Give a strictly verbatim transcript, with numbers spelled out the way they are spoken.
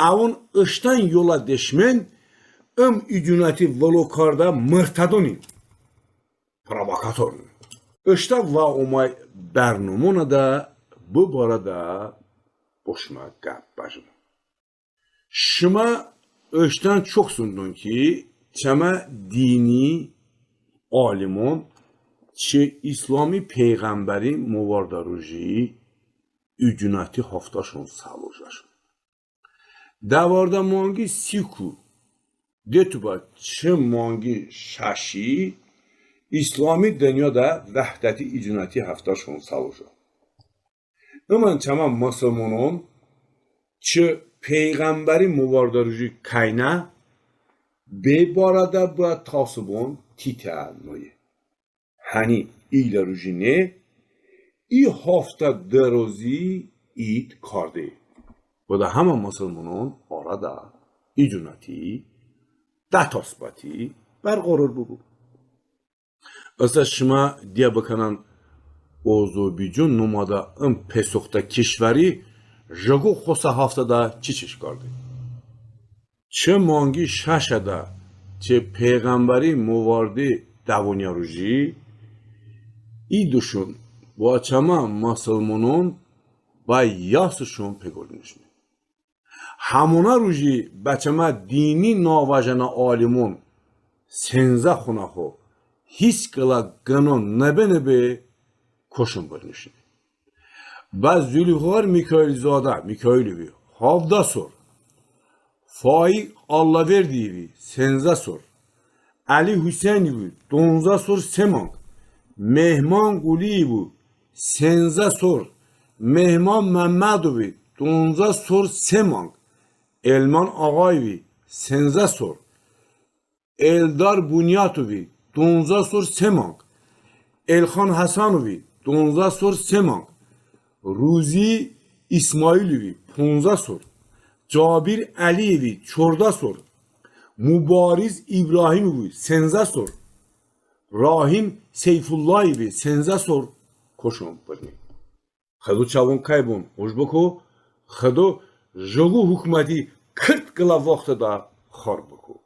Əvon ıştən yolə deşmen ım iconəti vılo kardə mırtədonin, provokatorın. Iştə və omə bərnomonədə bı barədə bo şımə qəp bəjənəm. Şımə ıştən çok zındon ki, çəmə dini alimon çı İslami peyğəmbəri movardə ruji iconəti haftəşon səlo jəşon. Dəvardə manqi siku de tobə çı manqi şəşi İslami dınyoədə vəhdəti iconəti haftəşon səlo jə. Imən çəmə mısılmonon çı peyğəmbəri movardə ruji kəynə be barədə bıə təəssubon titə noye. Həni iylə ruji ne, i haftə dırozi id karde. Bıdə həmə mısılmonon arədə iconəti, dətəsbəti bərqoror bıbu. Isə şımə diyə bıkənən Ozərboycon nomədə ım pesoxtə kişvəri jıqo xosə haftədə çiçiş karde. Çı manqi şəşədə çı peyğəmbəri movardə dəvoniyə ruji idışon bo çəmə mısılmonon bə yasışon peqornişne. Həmonə ruji bə çəmə dini navəjənə alimon senzə xonəxo hiç qılə qıno nıbe-nıbe koşon bırnişne. Bə Zülfüqar Mikailzodə Mikailovi havdə sor, Faiq Allahverdiyevi senzə sor, Əli Huseynovi donzə sor se manq, Mehman Quliyevi senzə sor, Mehman Məmmədovi donzə sor se manq, Elman Ağayevi senzə sor, Eldar Bunyatovi donzə sor se manq, Elxan Həsanovi donzə sor se manq, Ruzi İsmailovi ponzə sor, Cabir Əliyevi çordə sor, Mubariz İbrahimovi senzə sor, Rahim Seyfullayevi senzə sor koşon bırni. Xıdo çəvon kəybon oj bıko, Xıdo jıqo hukuməti kırt qılə vaxtədə xar bıko.